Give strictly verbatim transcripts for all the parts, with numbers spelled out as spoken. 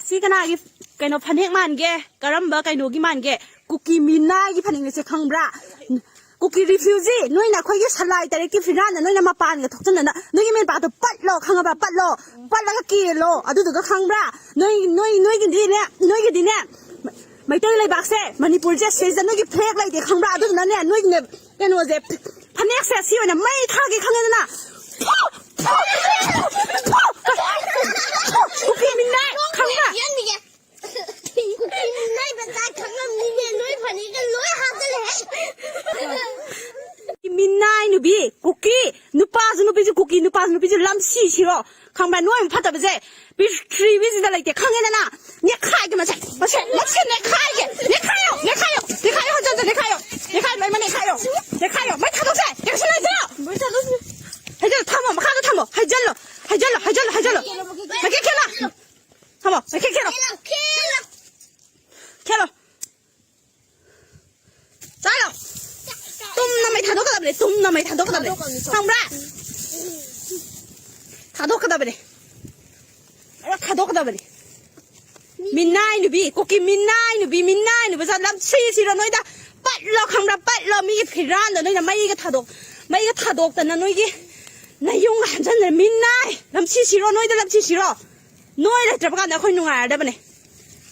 ꯁꯤ ꯀꯅꯥꯒꯤ ꯀꯩꯅꯣ ꯐꯅꯦꯛ ꯃꯥꯟꯒꯦ? ꯀꯔꯝꯕ ꯀꯩꯅꯣꯒꯤ ꯃꯥꯟꯒꯦ? ꯀꯨꯀꯤ ꯃꯤꯅꯥꯏꯒꯤ ꯐꯅꯦꯛꯅꯦ ꯁꯦ, ꯈꯪꯕ꯭ꯔꯥ? ꯀꯨꯀꯤ refugee, ꯅꯣꯏꯅ ꯑꯩꯈꯣꯏꯒꯤ ꯁꯂꯥꯏ ꯇꯔꯦꯠꯀꯤ ꯐꯤꯔꯥꯟꯅ ꯅꯣꯏꯅ ꯃꯄꯥꯟꯒ ꯊꯣꯛꯆꯟꯗꯅ ꯅꯣꯏꯒꯤ ꯃꯦꯟꯄꯥꯠꯇꯣ ꯄꯠꯂꯣ, ꯈꯪꯉꯕ? ꯄꯠꯂꯣ, ꯄꯠꯂꯒ ꯀꯦꯜꯂꯣ꯫ ꯑꯗꯨꯗꯨꯒ ꯈꯪꯕ꯭ꯔꯥ? ꯅꯣꯏ, ꯅꯣꯏ, ꯅꯣꯏꯒꯤꯗꯤꯅꯦ, ꯅꯣꯏꯒꯤꯗꯤꯅꯦ, ꯃꯩꯇꯩ ꯂꯩꯕꯥꯛꯁꯦ, ꯃꯅꯤꯄꯨꯔꯁꯦ, ꯁꯤꯗꯩꯁꯤꯗ ꯅꯣꯏꯒꯤ ꯐ꯭ꯂꯦꯛ ꯂꯩꯇꯦ, ꯈꯪꯕ꯭ꯔꯥ? ꯑꯗꯨꯗꯨꯅꯅꯦ, ꯅꯣꯏꯒꯤꯅꯦ, ꯀꯩꯅꯣꯁꯦ, ꯐꯅꯦꯛꯁꯦ ꯁꯤ ꯑꯣꯏꯅ ꯃꯩ ꯊꯥꯒꯦ, ꯈꯪꯉꯦꯗꯅ? ꯀꯨꯀꯤ ꯃꯤꯅꯥꯏ, ꯈꯪꯕ꯭ꯔꯥ? ꯌꯦꯡꯅꯤꯡꯉꯦ꯫ ꯀꯨꯀꯤ ꯃꯤꯅꯥꯏ ꯃꯆꯥ ꯈꯪꯉꯝꯅꯤꯅꯦ, ꯅꯣꯏ ꯐꯅꯦꯛꯀ ꯂꯣꯏ ꯍꯥꯞꯆꯜꯂꯦ꯫ ꯃꯤꯅꯥꯏ ꯅꯨꯄꯤ, ꯀꯨꯀꯤ, ꯅꯨꯄꯥꯁꯨ ꯅꯨꯄꯤꯁꯨ ꯀꯨꯀꯤ, ꯅꯨꯄꯥꯁꯨ ꯅꯨꯄꯤꯁꯨ ꯂꯝꯁꯤ ꯁꯤꯔꯣ, ꯈꯪꯕ꯭ꯔꯥ? ꯅꯣꯏ ꯐꯠꯇꯕꯁꯦ ꯄ꯭ꯔꯤꯊꯤꯕꯤꯁꯤꯗ ꯂꯩꯇꯦ, ꯈꯪꯉꯦꯗꯅ? ꯅꯦꯈꯥꯏꯒꯦ ꯃꯁꯦ, ꯃꯁꯦ, ꯃꯁꯦ ꯅꯦꯈꯥꯏꯒꯦ, ꯅꯦꯈꯥꯏꯌꯣ, ꯅꯦꯈꯥꯏꯌꯣ, ꯅꯦꯈꯥꯏꯌꯣ, ꯍꯟꯖꯟ, ꯍꯟꯖꯟ, ꯅꯦꯈꯥꯏꯌꯣ, ꯅꯦꯈꯥꯏꯌꯣ, ꯅꯦꯈꯥꯏꯌꯣ, ꯃꯩ ꯊꯥꯗꯣꯛꯁꯦ, ꯀꯦꯔꯣꯁꯤꯟ ꯂꯩꯇ꯭ꯔꯣ? ꯍꯩꯖꯜꯂꯣ, ꯊꯝꯃꯣ, ꯃꯈꯥꯗ ꯊꯝꯃꯣ, ꯍꯩꯖꯜꯂꯣ, ꯍꯩꯖꯜꯂꯣ, ꯍꯩꯖꯜꯂꯣ, ꯍꯩꯖꯜꯂꯣ, ꯃꯩꯈꯦꯠ ꯈꯦꯠꯂꯣ, ꯊꯝꯃꯣ, ꯃꯩꯈꯦꯠ ꯈꯦꯠꯂꯣ, ꯈꯦꯠꯂꯣ, ꯆꯥꯔꯣ꯫ ꯇꯨꯝꯅ ꯃꯩ ꯊꯥꯗꯣꯛꯀꯗꯕꯅꯦ, ꯇꯨꯝꯅ ꯃꯩ ꯊꯥꯗꯣꯛꯀꯗꯕꯅꯦ꯫ ꯊꯥꯗꯣꯛꯀꯅꯤ, ꯊꯥꯗꯣꯛꯀꯅꯤ꯫ ꯈꯪꯕ꯭ꯔꯥ? ꯊꯥꯗꯣꯛꯀꯗꯕꯅꯦ꯫ ꯂꯣꯏ ꯊꯥꯗꯣꯛꯀꯗꯕꯅꯦ꯫ ꯃꯤꯅꯥꯏ ꯅꯨꯄꯤ, ꯀꯨꯀꯤ ꯃꯤꯅꯥꯏ ꯅꯨꯄꯤ, ꯃꯤꯅꯥꯏ ꯅꯨꯄꯤ ꯁꯥ ꯂꯝꯁꯤ ꯁꯤꯔꯣ ꯅꯣꯏꯗ꯫ ꯄꯠꯂꯣ, ꯈꯪꯕ꯭ꯔꯥ? ꯄꯠꯂꯣ, ꯃꯤꯒꯤ ꯐꯤꯔꯥꯟꯗ ꯅꯣꯏꯅ ꯃꯩꯒ ꯊꯥꯗꯣꯛ-, ꯃꯩꯒ ꯊꯥꯗꯣꯛꯇꯅ ꯅꯣꯏꯒꯤ ꯅꯌꯨꯝꯒ ꯍꯟꯖꯟꯅ ꯃꯤꯅꯥꯏ꯫ ꯂꯝꯁꯤ ꯁꯤꯔꯣ ꯅꯣꯏꯗ, ꯂꯝꯁꯤ ꯁꯤꯔꯣ꯫ ꯅꯣꯏ ꯂꯩꯇ꯭ꯔꯕ ꯀꯥꯟꯗ ꯑꯩꯈꯣꯏ ꯅꯨꯡꯉꯥꯏꯔꯗꯕꯅꯦ꯫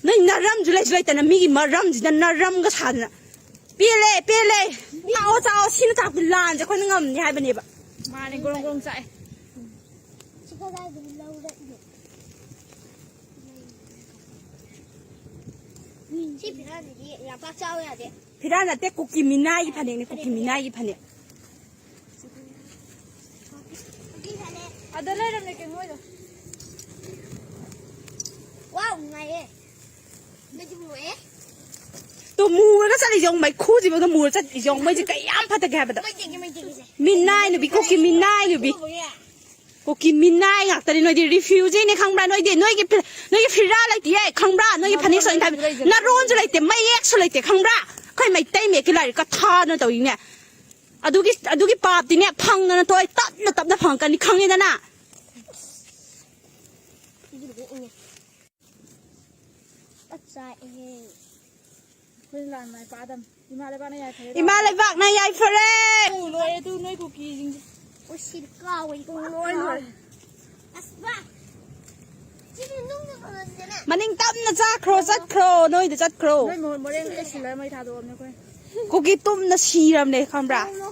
ꯅꯣꯏ ꯅꯔꯝꯁꯨ ꯂꯩꯁꯨ ꯂꯩꯇꯅ ꯃꯤꯒꯤ ꯃꯔꯝꯁꯤꯗ ꯅꯔꯝꯒ ꯁꯥꯗꯅ꯫ ꯄꯦꯜꯂꯦ, ꯄꯦꯜꯂꯦ꯫ ꯆꯥꯎꯑꯣ, ꯆꯥꯎꯑꯣ, ꯁꯤꯅ ꯆꯥꯛꯄꯗꯤ ꯂꯥꯟꯁꯦ ꯑꯩꯈꯣꯏꯅ ꯉꯝꯅꯤ ꯍꯥꯏꯕꯅꯦꯕ꯫ ꯃꯥꯅꯦ, ꯒ꯭ꯔꯣꯡ ꯒ꯭ꯔꯣꯡ ꯆꯥꯛꯑꯦ꯫ ꯁꯤ ꯀꯗꯥꯏꯗꯒꯤ ꯂꯧꯔꯛꯏꯅꯣ? ꯁꯤ ꯐꯤꯔꯥꯟꯁꯤꯗꯤ ꯌꯥꯝ ꯄꯥꯛ ꯆꯥꯎ ꯌꯥꯗꯦ꯫ ꯐꯤꯔꯥꯟ ꯅꯠꯇꯦ, ꯀꯨꯀꯤ ꯃꯤꯅꯥꯏꯒꯤ ꯐꯅꯦꯛꯅꯦ, ꯀꯨꯀꯤ ꯃꯤꯅꯥꯏꯒꯤ ꯐꯅꯦꯛ꯫ ꯑꯗ ꯂꯩꯔꯝꯃꯦ ꯀꯦꯡꯉꯣꯏꯗꯣ꯫ ꯋꯥꯎ, ꯅꯨꯡꯉꯥꯏꯌꯦ꯫ ꯃꯩꯁꯨ ꯃꯨꯑꯦ꯫ ꯇꯨ ꯃꯨꯔꯒ ꯆꯠꯂꯤꯁꯦ ꯌꯦꯡꯉꯨ, ꯃꯩꯈꯨꯁꯤꯕꯨ ꯑꯗꯨꯝ ꯃꯨꯔ ꯆꯠꯂꯤꯁꯦ ꯌꯦꯡꯉꯨ, ꯃꯩꯁꯦ ꯀꯌꯥꯝ ꯐꯠꯇꯒꯦ ꯍꯥꯏꯕꯗ꯫ ꯃꯩ ꯇꯦꯛꯀꯦ, ꯃꯩ ꯇꯦꯛꯀꯦꯁꯦ꯫ ꯃꯤꯅꯥꯏ ꯅꯨꯄꯤ, ꯀꯨꯀꯤ ꯃꯤꯅꯥꯏ ꯅꯨꯄꯤ꯫ ꯀꯨꯀꯤ ꯃꯤꯅꯥꯏ ꯉꯥꯛꯇꯅꯤ ꯅꯣꯏꯗꯤ, refugee ꯅꯦ ꯈꯪꯕ꯭ꯔꯥ? ꯅꯣꯏꯗꯤ, ꯅꯣꯏꯒꯤ ꯐꯤ-, ꯅꯣꯏꯒꯤ ꯐꯤꯔꯥꯜ ꯂꯩꯇꯤꯌꯦ ꯈꯪꯕ꯭ꯔꯥ? ꯅꯣꯏꯒꯤ ꯐꯅꯦꯛ ꯁꯣꯏꯅ ꯊꯥꯕꯤ-, ꯅꯔꯣꯟꯁꯨ ꯂꯩꯇꯦ, ꯃꯌꯦꯛꯁꯨ ꯂꯩꯇꯦ ꯈꯪꯕ꯭ꯔꯥ? ꯑꯩꯈꯣꯏ ꯃꯩꯇꯩ ꯃꯌꯦꯛꯀꯤ ꯂꯥꯏꯔꯤꯛꯀ ꯊꯥꯗꯅ ꯇꯧꯔꯤꯅꯦ꯫ ꯑꯗꯨꯒꯤ, ꯑꯗꯨꯒꯤ ꯄꯥꯞꯇꯤꯅꯦ ꯐꯪꯗꯅ ꯇꯣꯛꯑꯦ, ꯇꯞꯅ ꯇꯞꯅ ꯐꯪꯉꯛꯀꯅꯤ, ꯈꯪꯉꯦꯗꯅ? ꯆꯥꯛ ꯆꯥꯛꯑꯦꯍꯦ꯫ ꯑꯩꯈꯣꯏꯅ ꯂꯥꯟ ꯃꯥꯏ ꯄꯥꯛꯑꯗꯝ꯫ ꯏꯃꯥ ꯂꯩꯕꯥꯛꯅ ꯌꯥꯏꯐꯔꯦ꯫ ꯏꯃꯥ ꯂꯩꯕꯥꯛꯅ ꯌꯥꯏꯐꯔꯦ꯫ ꯑꯣ, ꯂꯣꯏꯔꯦ ꯑꯗꯨ ꯅꯣꯏ ꯀꯨꯀꯤꯁꯤꯡꯁꯦ꯫ ꯑꯣ, ꯁꯤꯗꯤ ꯀꯥꯎꯋꯦ꯫ ꯄꯨꯡ ꯂꯣꯏ ꯂꯣꯏꯔꯦ꯫ ꯑꯁ, ꯚꯥꯏ꯫ ꯁꯤꯗꯤ ꯅꯨꯡꯅ ꯐꯪꯍꯟꯁꯦꯅꯦ꯫ ꯃꯅꯤꯡ ꯇꯝꯅ ꯆꯥꯈ꯭ꯔꯣ, ꯆꯠꯈ꯭ꯔꯣ, ꯅꯣꯏꯗ ꯆꯠꯈ꯭ꯔꯣ꯫ ꯅꯣꯏ ꯃꯣ-, ꯃꯣꯔꯦ ꯑꯝꯇ ꯁꯤꯜꯂꯒ ꯃꯩ ꯊꯥꯗꯣꯛꯑꯕꯅꯦ ꯑꯩꯈꯣꯏ꯫ ꯀꯨꯀꯤ ꯇꯨꯝꯅ ꯁꯤꯔꯕꯅꯦ, ꯈꯪꯕ꯭ꯔꯥ? ꯀꯩꯅꯣ?